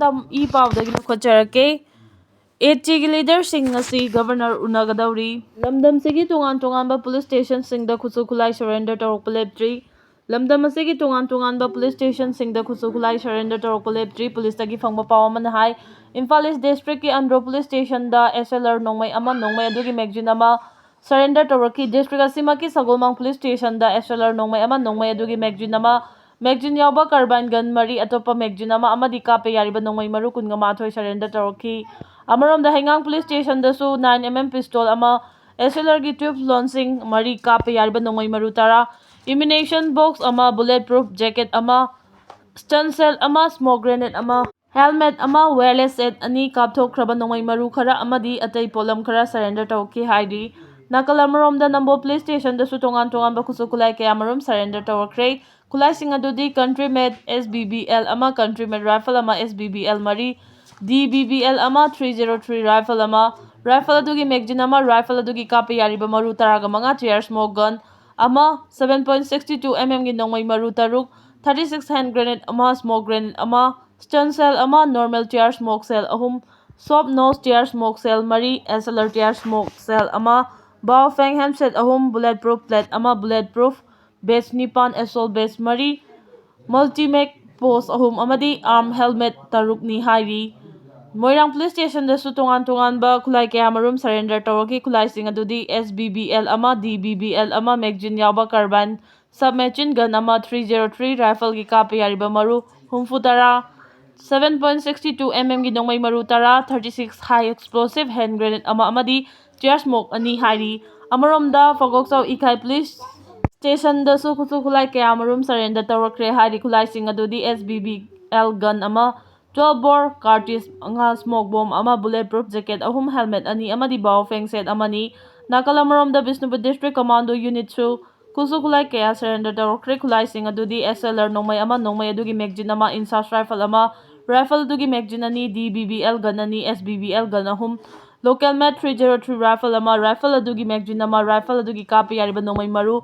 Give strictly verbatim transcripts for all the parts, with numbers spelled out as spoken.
ꯇꯝ-, E ꯄꯥꯎꯗꯒꯤ ꯂꯧꯈꯠꯆꯔꯛꯀꯦ꯫ H ꯁꯤꯒꯤ ꯂꯤꯗꯔꯁꯤꯡ ꯉꯁꯤ ꯒꯕꯔꯅꯔ ꯎꯅꯒꯗꯧꯔꯤ꯫ ꯂꯝꯗꯝꯁꯤꯒꯤ ꯇꯣꯉꯥꯟ ꯇꯣꯉꯥꯟꯕ ꯄꯨꯂꯤꯁ ꯁ꯭ꯇꯦꯁꯟꯁꯤꯡꯗ ꯈꯨꯠꯁꯨ ꯈꯨꯠꯂꯥꯏ ꯁꯔꯦꯟꯗꯔ ꯇꯧꯔꯛꯄ ꯂꯦꯞꯇ꯭ꯔꯤ꯫ ꯂꯝꯗꯝ ꯑꯁꯤꯒꯤ ꯇꯣꯉꯥꯟ ꯇꯣꯉꯥꯟꯕ ꯄꯨꯂꯤꯁ ꯁ꯭ꯇꯦꯁꯟꯁꯤꯡꯗ ꯈꯨꯠꯁꯨ ꯈꯨꯠꯂꯥꯏ ꯁꯔꯦꯟꯗꯔ ꯇꯧꯔꯛꯄ ꯂꯦꯞꯇ꯭ꯔꯤ꯫ ꯄꯨꯂꯤꯁꯇꯒꯤ ꯐꯪꯕ ꯄꯥꯎ ꯑꯃꯅ ꯍꯥꯏ, ꯏꯝꯐꯥꯜ ꯏꯁ ꯗꯤꯁꯇ꯭ꯔꯤꯛꯀꯤ ꯑꯟꯗ꯭ꯔꯣ ꯄꯨꯂꯤꯁ ꯁ꯭ꯇꯦꯁꯟꯗ ꯑꯦꯁ ꯑꯦꯜ ꯑꯥꯔ ꯅꯣꯡꯃꯩ ꯑꯃ, ꯅꯣꯡꯃꯩ ꯑꯗꯨꯒꯤ ꯃꯦꯒꯖꯤꯟ ꯑꯃ ꯁꯔꯦꯟꯗꯔ ꯇꯧꯔꯛꯈꯤ꯫ ꯗꯤꯁꯇ꯭ꯔꯤꯛ ꯑꯁꯤꯃꯛꯀꯤ ꯁꯒꯣꯜꯕꯟ ꯄꯨꯂꯤꯁ ꯁ꯭ꯇꯦꯁꯟꯗ ꯑꯦꯁ ꯑꯦꯜ ꯑꯥꯔ ꯅꯣꯡꯃꯩ ꯑꯃ, ꯅꯣꯡꯃꯩ ꯑꯗꯨꯒꯤ ꯃꯦꯒꯖꯤꯟ ꯑꯃ, ꯃꯦꯒꯖꯤꯟ ꯌꯥꯎꯕ ꯀꯥꯔꯕꯥꯏꯟ ꯒꯟ ꯃꯔꯤ, ꯑꯇꯣꯞꯄ ꯃꯦꯒꯖꯤꯟ ꯑꯃ ꯑꯃꯗꯤ ꯀꯥꯞꯄ ꯌꯥꯔꯤꯕ ꯅꯣꯡꯃꯩ ꯃꯔꯨ ꯀꯨꯟꯒ ꯃꯥꯊꯣꯏ ꯁꯔꯦꯟꯗꯔ ꯇꯧꯔꯛꯈꯤ꯫ ꯑꯃꯔꯣꯝꯗ ꯍꯩꯉꯥꯡ ꯄꯨꯂꯤꯁ ꯁ꯭ꯇꯦꯁꯟꯗꯁꯨ ꯅꯥꯏꯟ ꯑꯦꯝ ꯑꯦꯝ ꯄꯤꯁꯇꯣꯜ ꯑꯃ, ꯑꯦꯁ ꯑꯦꯜ ꯑꯥꯔꯒꯤ ꯇ꯭ꯌꯨꯕ ꯂꯣꯟꯁꯤꯡ ꯃꯔꯤ, ꯀꯥꯞꯄ ꯌꯥꯔꯤꯕ ꯅꯣꯡꯃꯩ ꯃꯔꯨ ꯇꯔꯥ, ꯑꯦꯃꯨꯅꯤꯁꯟ ꯕꯣꯛꯁ ꯑꯃ, ꯕꯨꯂꯦꯠ ꯄ꯭ꯔꯨꯐ ꯖꯦꯀꯦꯠ ꯑꯃ, ꯁ꯭ꯇꯟ ꯁꯦꯜ ꯑꯃ, ꯁ꯭ꯃꯣꯛ ꯒ꯭ꯔꯦꯅꯦꯗ ꯑꯃ, ꯍꯦꯜꯃꯦꯠ ꯑꯃ, ꯋꯥꯌꯔꯂꯦꯁ ꯁꯦꯠ ꯑꯅꯤ, ꯀꯥꯞꯊꯣꯛꯈ꯭ꯔꯕ ꯅꯣꯡꯃꯩ ꯃꯔꯨ ꯈꯔ ꯑꯃꯗꯤ ꯑꯇꯩ ꯄꯣꯠꯂꯝ ꯈꯔ ꯁꯔꯦꯟꯗꯔ ꯇꯧꯔꯛꯈꯤ ꯍꯥꯏꯔꯤ꯫ ꯅꯥꯀꯜ ꯑꯃꯔꯣꯝꯗ ꯅꯝꯕꯣꯜ ꯄꯨꯂꯤꯁ ꯁ꯭ꯇꯦꯁꯟꯗꯁꯨ ꯇꯣꯉꯥꯟ ꯇꯣꯉꯥꯟꯕ ꯈꯨꯠꯁꯨ ꯈꯨꯠꯂꯥꯏ ꯀꯌꯥꯃꯔꯨꯝ ꯁꯔꯦꯟꯗꯔ ꯇꯧꯔꯛꯈ꯭ꯔꯦ꯫ ꯈꯨꯠꯂꯥꯏꯁꯤꯡ ꯑꯗꯨꯗꯤ ꯀꯟꯇ꯭ꯔꯤ ꯃꯦꯗ ꯑꯦꯁ ꯕꯤ ꯕꯤ ꯑꯦꯜ ꯑꯃ, ꯀꯟꯇ꯭ꯔꯤ ꯃꯦꯗ ꯔꯥꯏꯐꯜ ꯑꯃ, ꯑꯦꯁ ꯕꯤ ꯕꯤ ꯑꯦꯜ ꯃꯔꯤ, ꯗꯤ ꯕꯤ ꯕꯤ ꯑꯦꯜ ꯑꯃ, ꯊ꯭ꯔꯤ ꯖꯦꯔꯣ ꯊ꯭ꯔꯤ ꯔꯥꯏꯐꯜ ꯑꯃ, ꯔꯥꯏꯐꯜ ꯑꯗꯨꯒꯤ ꯃꯦꯒꯖꯤꯟ ꯑꯃ, ꯔꯥꯏꯐꯜ ꯑꯗꯨꯒꯤ ꯀꯥꯞꯄ ꯌꯥꯔꯤꯕ ꯃꯔꯨ ꯇꯔꯥꯒ ꯃꯉꯥ, ꯇꯤꯌꯥꯔ ꯁ꯭ꯃꯣꯛ ꯒꯟ ꯑꯃ, seven point sixty two M ꯑꯦꯝꯒꯤ ꯅꯣꯡꯃꯩ ꯃꯔꯨ ꯇꯔꯨꯛ, ꯊꯥꯔꯇꯤ ꯁꯤꯛꯁ ꯍꯦꯟ ꯒ꯭ꯔꯦꯅꯦꯗ ꯑꯃ, ꯁ꯭ꯃꯣꯛ ꯒ꯭ꯔꯦꯅꯦꯗ ꯑꯃ, ꯁ꯭ꯇꯟ ꯁꯦꯜ ꯑꯃ, ꯅꯣꯔꯃꯦꯜ ꯇꯤꯌꯥꯔ ꯁ꯭ꯃꯣꯛ ꯁꯦꯜ ꯑꯍꯨꯝ, ꯁꯣꯞ ꯅꯣꯁ ꯇꯤꯌꯥꯔ ꯁ꯭ꯃꯣꯛ ꯁꯦꯜ ꯃꯔꯤ, ꯑꯦꯁ ꯑꯦꯜ ꯑꯥꯔ ꯇꯤꯌꯥꯔ ꯁ꯭ꯃꯣꯛ ꯁꯦꯜ ꯑꯃ, ꯕꯥꯑꯣꯐꯦꯡ ꯍꯦꯟꯁꯦꯠ ꯑꯍꯨꯝ, ꯕꯨꯂꯦꯠ ꯄ꯭ꯔꯨꯐ ꯄ꯭ꯂꯦꯠ ꯑꯃ, ꯕꯨꯂꯦꯠ ꯄ꯭ꯔꯨꯐ ꯕꯦꯁ ꯅꯤꯄꯥꯟ, ꯑꯦꯁꯣꯜ ꯕꯦꯁ ꯃꯔꯤ, ꯃꯜꯇꯤꯃꯦꯛ ꯄꯣꯁ ꯑꯍꯨꯝ ꯑꯃꯗꯤ ꯑꯥꯔꯝ ꯍꯦꯜꯃꯦꯠ ꯇꯔꯨꯛꯅꯤ ꯍꯥꯏꯔꯤ꯫ ꯃꯣꯏꯔꯥꯡ ꯄꯨꯂꯤꯁ ꯁ꯭ꯇꯦꯁꯟꯗꯁꯨ ꯇꯣꯉꯥꯟ ꯇꯣꯉꯥꯟꯕ ꯈꯨꯠꯂꯥꯏ ꯀꯌꯥꯃꯔꯨꯝ ꯁꯔꯦꯟꯗꯔ ꯇꯧꯔꯛꯈꯤ꯫ ꯈꯨꯠꯂꯥꯏꯁꯤꯡ ꯑꯗꯨꯗꯤ ꯑꯦꯁ ꯕꯤ ꯕꯤ ꯑꯦꯜ ꯑꯃ, ꯗꯤ ꯕꯤ ꯕꯤ ꯑꯦꯜ ꯑꯃ, ꯃꯦꯒꯖꯤꯟ ꯌꯥꯎꯕ ꯀꯥꯔꯕꯥꯏꯟ, ꯁꯕꯃꯦꯆꯤꯟ ꯒꯟ ꯑꯃ, ꯊ꯭ꯔꯤ ꯖꯦꯔꯣ ꯊ꯭ꯔꯤ ꯔꯥꯏꯐꯜꯒꯤ ꯀꯥꯞꯄ ꯌꯥꯔꯤꯕ ꯃꯔꯨ ꯍꯨꯝꯐꯨ ꯇꯔꯥ, seven point sixty two M ꯑꯦꯝꯒꯤ ꯅꯣꯡꯃꯩ ꯃꯔꯨ ꯇꯔꯥ, ꯊꯥꯔꯇꯤ ꯁꯤꯛꯁ ꯍꯥꯏ ꯑꯦꯛꯁꯄ꯭ꯂꯣꯁꯤꯚ ꯍꯦꯟ ꯒ꯭ꯔꯦꯅꯦꯗ ꯑꯃ ꯑꯃꯗꯤ ꯇꯤꯌꯥꯔ ꯁ꯭ꯃꯣꯛ ꯑꯅꯤ ꯍꯥꯏꯔꯤ꯫ ꯑꯃꯔꯣꯝꯗ ꯐꯒꯣꯛꯆꯥꯎ ꯏꯀꯥꯏ ꯄꯨꯂꯤꯁ ꯁ꯭ꯇꯦꯁꯟꯗꯁꯨ ꯈꯨꯠꯁꯨ ꯈꯨꯠꯂꯥꯏ ꯀꯌꯥꯃꯔꯨꯝ ꯁꯔꯦꯟꯗꯔ ꯇꯧꯔꯛꯈ꯭ꯔꯦ ꯍꯥꯏꯔꯤ꯫ ꯈꯨꯠꯂꯥꯏꯁꯤꯡ ꯑꯗꯨꯗꯤ ꯑꯦꯁ ꯕꯤ ꯕꯤ ꯑꯦꯜ ꯒꯟ ꯑꯃ, ꯇ꯭ꯋꯦꯜꯚ ꯕꯣꯔ ꯀꯥꯔꯇꯤꯖ ꯃꯉꯥ, ꯁ꯭ꯃꯣꯛ ꯕꯣꯝ ꯑꯃ, ꯕꯨꯂꯦꯠ ꯄ꯭ꯔꯨꯐ ꯖꯦꯀꯦꯠ ꯑꯍꯨꯝ, ꯍꯦꯜꯃꯦꯠ ꯑꯅꯤ ꯑꯃꯗꯤ ꯕꯥꯑꯣꯐꯦꯡ ꯁꯦꯠ ꯑꯃꯅꯤ꯫ ꯅꯥꯀꯜ ꯑꯃꯔꯣꯝꯗ ꯕꯤꯁꯅꯨꯄꯨꯔ ꯗꯤꯁꯇ꯭ꯔꯤꯛ ꯀꯃꯥꯟꯗꯣ ꯌꯨꯅꯤꯠꯁꯨ ꯈꯨꯠꯁꯨ ꯈꯨꯠꯂꯥꯏ ꯀꯌꯥ ꯁꯔꯦꯟꯗꯔ ꯇꯧꯔꯛꯈ꯭ꯔꯦ꯫ ꯈꯨꯠꯂꯥꯏꯁꯤꯡ ꯑꯗꯨꯗꯤ ꯑꯦꯁ ꯑꯦꯜ ꯑꯥꯔ ꯅꯣꯡꯃꯩ ꯑꯃ, ꯅꯣꯡꯃꯩ ꯑꯗꯨꯒꯤ ꯃꯦꯒꯖꯤꯟ ꯑꯃ, ꯏꯟꯁꯥꯁ ꯔꯥꯏꯐꯜ ꯑꯃ, ꯔꯥꯏꯐꯜ ꯑꯗꯨꯒꯤ ꯃꯦꯒꯖꯤꯟ ꯑꯅꯤ, D B B L gun ꯑꯅꯤ, ꯑꯦꯁ ꯕꯤ ꯕꯤ ꯑꯦꯜ ꯒꯟ ꯑꯍꯨꯝ, ꯂꯣꯀꯦꯜ ꯃꯦꯗ ꯊ꯭ꯔꯤ ꯖꯦꯔꯣ ꯊ꯭ꯔꯤ ꯔꯥꯏꯐꯜ ꯑꯃ, ꯔꯥꯏꯐꯜ ꯑꯗꯨꯒꯤ ꯃꯦꯒꯖꯤꯟ ꯑꯃ, ꯔꯥꯏꯐꯜ ꯑꯗꯨꯒꯤ ꯀꯥꯞꯄ ꯌꯥꯔꯤꯕ ꯅꯣꯡꯃꯩ ꯃꯔꯨ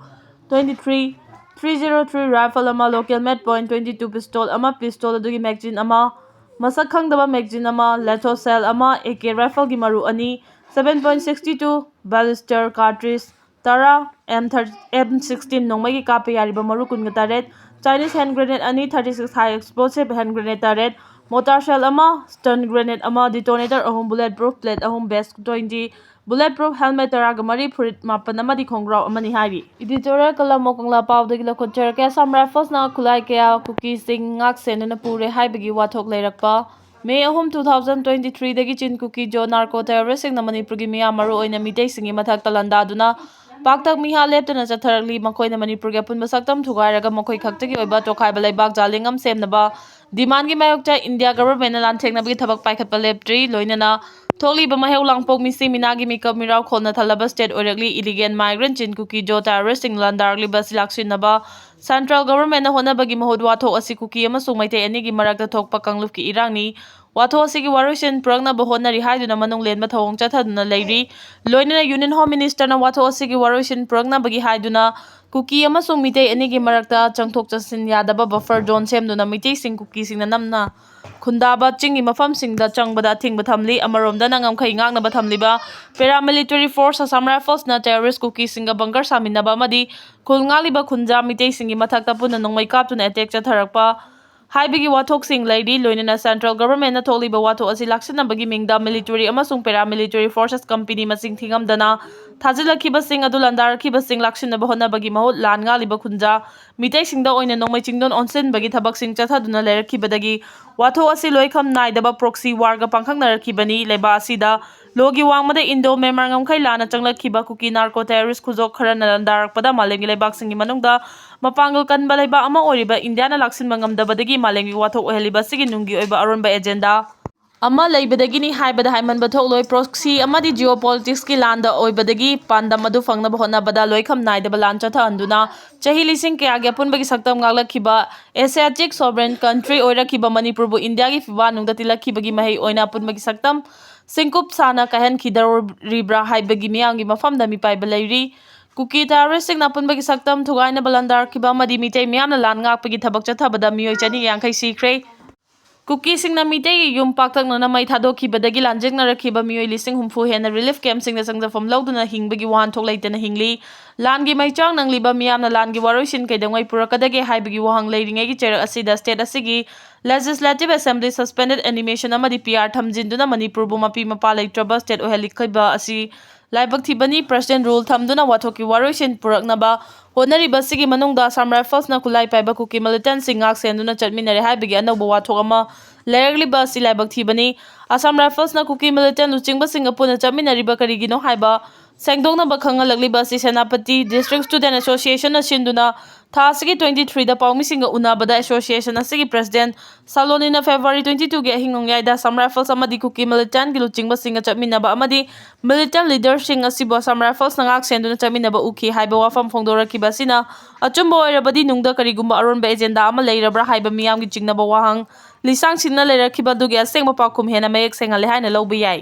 twenty three, three zero three rifle ꯑꯃ, ꯂꯣꯀꯦꯜ ꯃꯦꯗ ꯄꯣꯏꯟ ꯇ꯭ꯋꯦꯟꯇꯤ ꯇꯨ ꯄꯤꯁꯇꯣꯜ ꯑꯃ, ꯄꯤꯁꯇꯣꯜ ꯑꯗꯨꯒꯤ ꯃꯦꯒꯖꯤꯟ ꯑꯃ, ꯃꯁꯛ ꯈꯪꯗꯕ magazine ꯑꯃ, Lato cell ꯑꯃ, A K rifleꯒꯤ ꯃꯔꯨ ꯑꯅꯤ, seven point sixty two ballister cartridge ꯇꯔꯥ, M thirty, M sixteen ꯅꯣꯡꯃꯩꯒꯤ ꯀꯥꯞꯄ ꯌꯥꯔꯤꯕ ꯃꯔꯨ ꯀꯨꯟꯒ ꯇꯔꯦꯠ, Chinese hand grenade ꯑꯅꯤ, thirty six high explosive hand grenade ꯇꯔꯦꯠ, mortar shell ꯑꯃ, stun grenade ꯑꯃ, detonator ꯑꯍꯨꯝ, bullet proof plate ꯑꯍꯨꯝ, vest twenty, bullet proof helmet ꯇꯔꯥꯒ ꯃꯔꯤ, ꯐꯨꯔꯤꯠ ꯃꯥꯄꯟ ꯑꯃꯗꯤ ꯈꯣꯡꯒ꯭ꯔꯥꯎ ꯑꯃꯅꯤ ꯍꯥꯏꯔꯤ꯫ Editorial ꯀꯂꯝ ꯃꯣꯀꯪꯂꯥ ꯄꯥꯎꯗꯒꯤ ꯂꯧꯈꯠꯆꯔꯒꯦ꯫ ꯑꯁꯥꯝ Riflesꯅ ꯈꯨꯠꯂꯥꯏ ꯀꯌꯥ ꯀꯨꯀꯤꯁꯤꯡ ꯉꯥꯛ ꯁꯦꯟꯗꯨꯅ ꯄꯨꯔꯦ ꯍꯥꯏꯕꯒꯤ ꯋꯥꯊꯣꯛ ꯂꯩꯔꯛꯄ꯫ May ꯑꯍꯨꯝ, two thousand twenty threeꯗꯒꯤ ꯆꯤꯟ ꯀꯨꯀꯤ ꯖꯣ narco terroristꯁꯤꯡꯅ ꯃꯅꯤꯄꯨꯔꯒꯤ ꯃꯤꯌꯥꯝ, ꯃꯔꯨꯑꯣꯏꯅ ꯃꯤꯇꯩꯁꯤꯡꯒꯤ ꯃꯊꯛꯇ ꯂꯥꯟꯗꯥꯗꯨꯅ ꯄꯥꯛꯇꯛ ꯃꯤꯍꯥ ꯂꯦꯞꯇꯅ ꯆꯠꯊꯔꯛꯂꯤ꯫ ꯃꯈꯣꯏꯅ ꯃꯅꯤꯄꯨꯔꯒꯤ ꯑꯄꯨꯟꯕ ꯁꯛꯇꯝ ꯊꯨꯒꯥꯏꯔꯒ ꯃꯈꯣꯏ ꯈꯛꯇꯒꯤ ꯑꯣꯏꯕ ꯇꯣꯈꯥꯏꯕ ꯂꯩꯕꯥꯛ ꯖꯥꯂꯤꯡ ꯑꯃ ꯁꯦꯝꯅꯕ demandꯒꯤ ꯃꯥꯌꯣꯛꯇ India governmentꯅ ꯂꯥꯟꯊꯦꯡꯅꯕꯒꯤ ꯊꯕꯛ ꯄꯥꯏꯈꯠꯄ ꯂꯦꯞꯇ꯭ꯔꯤ꯫ ꯂꯣꯏꯅꯅ ꯊꯣꯛꯂꯤꯕ ꯃꯩꯍꯧ ꯂꯥꯡꯄꯣꯛ ꯃꯤꯁꯤ ꯃꯤꯅꯥꯒꯤ ꯃꯤꯀꯞ ꯃꯤꯔꯥꯎ ꯈꯣꯜꯅ ꯊꯜꯂꯕ state ꯑꯣꯏꯔꯛꯂꯤ꯫ Illegal migrant ꯆꯤꯟ ꯀꯨꯀꯤ ꯖꯣ terroristꯁꯤꯡ ꯂꯥꯟꯗꯥꯔꯛꯂꯤꯕ ꯑꯁꯤ ꯂꯥꯛꯁꯤꯟꯅꯕ central governmentꯅ ꯍꯣꯠꯅꯕꯒꯤ ꯃꯍꯨꯠ ꯋꯥꯊꯣꯛ ꯑꯁꯤ ꯀꯨꯀꯤ ꯑꯃꯁꯨꯡ ꯃꯩꯇꯩ ꯑꯅꯤꯒꯤ ꯃꯔꯛꯇ ꯊꯣꯛꯄ ꯀꯥꯡꯂꯨꯞꯀꯤ ꯏꯔꯥꯡꯅꯤ꯫ ꯋꯥꯊꯣꯛ ꯑꯁꯤꯒꯤ ꯋꯥꯔꯣꯏꯁꯤꯟ ꯄꯨꯔꯛꯅꯕ ꯍꯣꯠꯅꯔꯤ ꯍꯥꯏꯗꯨꯅ ꯃꯅꯨꯡ ꯂꯦꯟꯕ ꯊꯧꯑꯣꯡ ꯆꯠꯊꯗꯨꯅ ꯂꯩꯔꯤ꯫ ꯂꯣꯏꯅꯅ Union Home Ministerꯅ ꯋꯥꯊꯣꯛ ꯑꯁꯤꯒꯤ ꯋꯥꯔꯣꯏꯁꯤꯟ ꯄꯨꯔꯛꯅꯕꯒꯤ ꯍꯥꯏꯗꯨꯅ ꯀꯨꯀꯤ ꯑꯃꯁꯨꯡ ꯃꯤꯇꯩ ꯑꯅꯤꯒꯤ ꯃꯔꯛꯇ ꯆꯪꯊꯣꯛ ꯆꯪꯁꯤꯟ ꯌꯥꯗꯕ buffer zone ꯁꯦꯝꯗꯨꯅ ꯃꯤꯇꯩꯁꯤꯡ ꯀꯨꯀꯤꯁꯤꯡꯅ ꯅꯝꯅ ꯈꯨꯟꯗꯥꯕ ꯆꯤꯡꯒꯤ ꯃꯐꯝꯁꯤꯡꯗ ꯆꯪꯕꯗ ꯑꯊꯤꯡꯕ ꯊꯝꯂꯤ꯫ ꯑꯃꯔꯣꯝꯗꯅ ꯉꯝꯈꯩ ꯉꯥꯛꯅꯕ ꯊꯝꯂꯤꯕ paramilitary force Assam Riflesꯅ terrorist ꯀꯨꯀꯤꯁꯤꯡꯒ bunker ꯁꯥꯃꯤꯟꯅꯕ ꯑꯃꯗꯤ ꯈꯨꯜ ꯉꯥꯛꯂꯤꯕ ꯈꯨꯟꯖꯥ ꯃꯤꯇꯩꯁꯤꯡꯒꯤ ꯃꯊꯛꯇ ꯄꯨꯟꯅ ꯅꯣꯡꯃꯩ ꯀꯥꯞꯇꯨꯅ attack ꯆꯠꯊꯔꯛꯄ ꯍꯥꯏꯕꯒꯤ ꯋꯥꯊꯣꯛꯁꯤꯡ ꯂꯩꯔꯤ꯫ ꯂꯣꯏꯅꯅ central governmentꯅ ꯊꯣꯛꯂꯤꯕ ꯋꯥꯊꯣꯛ ꯑꯁꯤ ꯂꯥꯛꯁꯤꯟꯅꯕꯒꯤ ꯃꯤꯡꯗ military ꯑꯃꯁꯨꯡ paramilitary forces company ꯃꯁꯤꯡ ꯊꯤꯉꯝꯗꯅ ꯊꯥꯖꯤꯜꯂꯛꯈꯤꯕꯁꯤꯡ ꯑꯗꯨ ꯂꯥꯟꯗꯥꯔꯛꯈꯤꯕꯁꯤꯡ ꯂꯥꯛꯁꯤꯟꯅꯕ ꯍꯣꯠꯅꯕꯒꯤ ꯃꯍꯨꯠ ꯂꯥꯟ ꯉꯥꯛꯂꯤꯕ ꯈꯨꯟꯖꯥ ꯃꯤꯇꯩꯁꯤꯡꯗ ꯑꯣꯏꯅ ꯅꯣꯡꯃꯩ ꯆꯤꯡꯗꯣꯟ ꯑꯣꯟꯁꯤꯟꯕꯒꯤ ꯊꯕꯛꯁꯤꯡ ꯆꯠꯊꯗꯨꯅ ꯂꯩꯔꯛꯈꯤꯕꯗꯒꯤ ꯋꯥꯊꯣꯛ ꯑꯁꯤ ꯂꯣꯏꯈꯝ ꯅꯥꯏꯗꯕ proxy warꯒ ꯄꯥꯡꯈꯛꯅꯔꯛꯈꯤꯕꯅꯤ꯫ ꯂꯩꯕꯥꯛ ꯑꯁꯤꯗ ꯂꯣꯒꯤ ꯋꯥꯡꯃꯗ Indo Myanmar ꯉꯝꯈꯩ ꯂꯥꯟꯅ ꯆꯪꯂꯛꯈꯤꯕ ꯀꯨꯀꯤ narco terrorist ꯈꯨꯖꯣꯛ ꯈꯔꯅ ꯂꯥꯟꯗꯥꯔꯛꯄꯗ ꯃꯥꯂꯦꯝꯒꯤ ꯂꯩꯕꯥꯛꯁꯤꯡꯒꯤ ꯃꯅꯨꯡꯗ ꯃꯄꯥꯡꯒꯜ ꯀꯟꯕ ꯂꯩꯕꯥꯛ ꯑꯃ ꯑꯣꯏꯔꯤꯕ ꯏꯟꯗꯤꯌꯥꯅ ꯂꯥꯛꯁꯤꯟꯕ ꯉꯝꯗꯕꯗꯒꯤ ꯃꯥꯂꯦꯝꯒꯤ ꯋꯥꯊꯣꯛ ꯑꯣꯏꯍꯜꯂꯤꯕ ꯑꯁꯤꯒꯤ ꯅꯨꯡꯒꯤ ꯑꯣꯏꯕ ꯑꯔꯣꯟꯕ agenda ꯑꯃ ꯂꯩꯕꯗꯒꯤꯅꯤ ꯍꯥꯏꯕꯗ ꯍꯥꯏꯃꯟꯕ ꯊꯣꯛꯂꯣꯏ꯫ Proxy ꯑꯃꯗꯤ geopoliticsꯀꯤ ꯂꯥꯟꯗ ꯑꯣꯏꯕꯗꯒꯤ ꯄꯥꯟꯗꯝ ꯑꯗꯨ ꯐꯪꯅꯕ ꯍꯣꯠꯅꯕꯗ ꯂꯣꯏꯈꯝ ꯅꯥꯏꯗꯕ ꯂꯥꯟ ꯆꯠꯊꯍꯟꯗꯨꯅ ꯆꯍꯤ ꯂꯤꯁꯤꯡ ꯀꯌꯥꯒꯤ ꯑꯄꯨꯟꯕꯒꯤ ꯁꯛꯇꯝ ꯉꯥꯛꯂꯛꯈꯤꯕ Asiatic sovereign country ꯑꯣꯏꯔꯛꯈꯤꯕ ꯃꯅꯤꯄꯨꯔꯕꯨ ꯏꯟꯗꯤꯌꯥꯒꯤ ꯐꯤꯕꯥꯛꯅꯨꯡꯗ ꯇꯤꯜꯂꯛꯈꯤꯕꯒꯤ ꯃꯍꯩ ꯑꯣꯏꯅ ꯑꯄꯨꯟꯕꯒꯤ ꯁꯛꯇꯝ ꯁꯤꯡꯀꯨꯞ ꯁꯥꯅ ꯀꯥꯏꯍꯟꯈꯤꯗꯧꯔꯤꯕ꯭ꯔꯥ ꯍꯥꯏꯕꯒꯤ ꯃꯤꯌꯥꯝꯒꯤ ꯃꯐꯝꯗ ꯃꯤꯄꯥꯏꯕ ꯂꯩꯔꯤ꯫ ꯀꯨꯀꯤ terroristꯁꯤꯡꯅ ꯑꯄꯨꯟꯕꯒꯤ ꯁꯛꯇꯝ ꯊꯨꯒꯥꯏꯅꯕ ꯂꯥꯟꯗꯥꯔꯛꯈꯤꯕ ꯑꯃꯗꯤ ꯃꯤꯇꯩ ꯃꯤꯌꯥꯝꯅ ꯂꯥꯟ ꯉꯥꯛꯄꯒꯤ ꯊꯕꯛ ꯆꯠꯊꯕꯗ ꯃꯤꯑꯣꯏ ꯆꯅꯤ ꯌꯥꯡꯈꯩ ꯁꯤꯈ꯭ꯔꯦ꯫ ꯀꯨꯀꯤꯁꯤꯡꯅ ꯃꯤꯇꯩꯒꯤ ꯌꯨꯝ ꯄꯥꯛꯇꯛꯅꯅ ꯃꯩ ꯊꯥꯗꯣꯛꯈꯤꯕꯗꯒꯤ ꯂꯥꯟꯖꯦꯡꯅꯔꯛꯈꯤꯕ ꯃꯤꯑꯣꯏ ꯂꯤꯁꯤꯡ ꯍꯨꯝꯐꯨ ꯍꯦꯟꯅ ꯔꯤꯂꯤꯐ ꯀꯦꯝꯞꯁꯤꯡꯗ ꯆꯪꯖꯐꯝ ꯂꯧꯗꯨꯅ ꯍꯤꯡꯕꯒꯤ ꯋꯥꯍꯟꯊꯣꯛ ꯂꯩꯇꯅ ꯍꯤꯡꯂꯤ꯫ ꯂꯥꯟꯒꯤ ꯃꯩꯆꯥꯛ ꯅꯪꯂꯤꯕ ꯃꯤꯌꯥꯝꯅ ꯂꯥꯟꯒꯤ ꯋꯥꯔꯣꯏꯁꯤꯟ ꯀꯩꯗꯧꯉꯩ ꯄꯨꯔꯛꯀꯗꯒꯦ ꯍꯥꯏꯕꯒꯤ ꯋꯥꯍꯪ ꯂꯩꯔꯤꯉꯩꯒꯤ ꯆꯩꯔꯛ ꯑꯁꯤꯗ ꯁ꯭ꯇꯦꯠ ꯑꯁꯤꯒꯤ Legislative Assembly suspended animation ꯑꯃꯗꯤ ꯄꯤ ꯑꯥꯔ ꯊꯝꯖꯤꯟꯗꯨꯅ ꯃꯅꯤꯄꯨꯔꯕꯨ ꯃꯄꯤ ꯃꯄꯥ ꯂꯩꯇ꯭ꯔꯕ ꯁ꯭ꯇꯦꯠ ꯑꯣꯏꯍꯜꯂꯛꯈꯤꯕ ꯑꯁꯤ ꯂꯥꯏꯕꯛ ꯊꯤꯕꯅꯤ꯫ ꯄ꯭ꯔꯁꯤꯗꯦꯟ ꯔꯨꯜ ꯊꯝꯗꯨꯅ ꯋꯥꯊꯣꯛꯀꯤ ꯋꯥꯔꯣꯏꯁꯤꯟ ꯄꯨꯔꯛꯅꯕ ꯍꯣꯠꯅꯔꯤꯕꯁꯤꯒꯤ ꯃꯅꯨꯡꯗ ꯑꯁꯥꯝ ꯔꯥꯏꯐꯜꯁꯅ ꯈꯨꯠꯂꯥꯏ ꯄꯥꯏꯕ ꯀꯨꯀꯤ ꯃꯤꯂꯤꯇꯦꯟꯠꯁꯤꯡ ꯉꯥꯛ ꯁꯦꯟꯗꯨꯅ ꯆꯠꯃꯤꯟꯅꯔꯦ ꯍꯥꯏꯕꯒꯤ ꯑꯅꯧꯕ ꯋꯥꯊꯣꯛ ꯑꯃ ꯂꯩꯔꯛꯂꯤꯕ ꯑꯁꯤ ꯂꯥꯏꯕꯛ ꯊꯤꯕꯅꯤ꯫ ꯑꯁꯥꯝ ꯔꯥꯏꯐꯜꯁꯅ ꯀꯨꯀꯤ ꯃꯤꯂꯤꯇꯦꯟꯠ ꯂꯨꯆꯤꯡꯕꯁꯤꯡꯒ ꯄꯨꯟꯅ ꯆꯠꯃꯤꯟꯅꯔꯤꯕ ꯀꯔꯤꯒꯤꯅꯣ ꯍꯥꯏꯕ ꯁꯦꯡꯗꯣꯛꯅꯕ ꯈꯪꯍꯜꯂꯛꯂꯤꯕ ꯑꯁꯤ ꯁꯦꯅꯥꯄꯇꯤ District Student Associationꯅ ꯁꯤꯟꯗꯨꯅ ꯊꯥ ꯑꯁꯤꯒꯤ twenty threeꯗ ꯄꯥꯎꯃꯤꯁꯤꯡꯒ ꯎꯅꯕꯗ association ꯑꯁꯤꯒꯤ president ꯁꯥꯂꯣꯅꯤꯅ February twenty twoꯒꯤ ꯑꯍꯤꯡ ꯅꯣꯡꯌꯥꯏꯗ ꯑꯁꯥꯝ ꯔꯥꯏꯐꯜꯁ ꯑꯃꯗꯤ ꯀꯨꯀꯤ ꯃꯤꯂꯤꯇꯦꯟꯠꯀꯤ ꯂꯨꯆꯤꯡꯕꯁꯤꯡꯒ ꯆꯠꯃꯤꯟꯅꯕ ꯑꯃꯗꯤ ꯃꯤꯂꯤꯇꯦꯟꯠ ꯂꯤꯗꯔꯁꯤꯡ ꯑꯁꯤꯕꯨ ꯑꯁꯥꯝ ꯔꯥꯏꯐꯜꯁꯅ ꯉꯥꯛ ꯁꯦꯟꯗꯨꯅ ꯆꯠꯃꯤꯟꯅꯕ ꯎꯈꯤ ꯍꯥꯏꯕ ꯋꯥꯐꯝ ꯐꯣꯡꯗꯣꯔꯛꯈꯤꯕ ꯑꯁꯤꯅ ꯑꯆꯨꯝꯕ ꯑꯣꯏꯔꯕꯗꯤ ꯅꯨꯡꯗ ꯀꯔꯤꯒꯨꯝꯕ ꯑꯔꯣꯟꯕ ꯑꯦꯖꯦꯟꯗꯥ ꯑꯃ ꯂꯩꯔꯕ꯭ꯔꯥ ꯍꯥꯏꯕ ꯃꯤꯌꯥꯝꯒꯤ ꯆꯤꯡꯅꯕ ꯋꯥꯍꯪ ꯂꯤꯁꯥꯡꯁꯤꯟꯅ ꯂꯩꯔꯛꯈꯤꯕ ꯑꯗꯨꯒꯤ ꯑꯁꯦꯡꯕ ꯄꯥꯎꯈꯨꯝ ꯍꯦꯟꯅ ꯃꯌꯦꯛ ꯁꯦꯡꯍꯜꯂꯦ ꯍꯥꯏꯅ ꯂꯧꯕ ꯌꯥꯏ꯫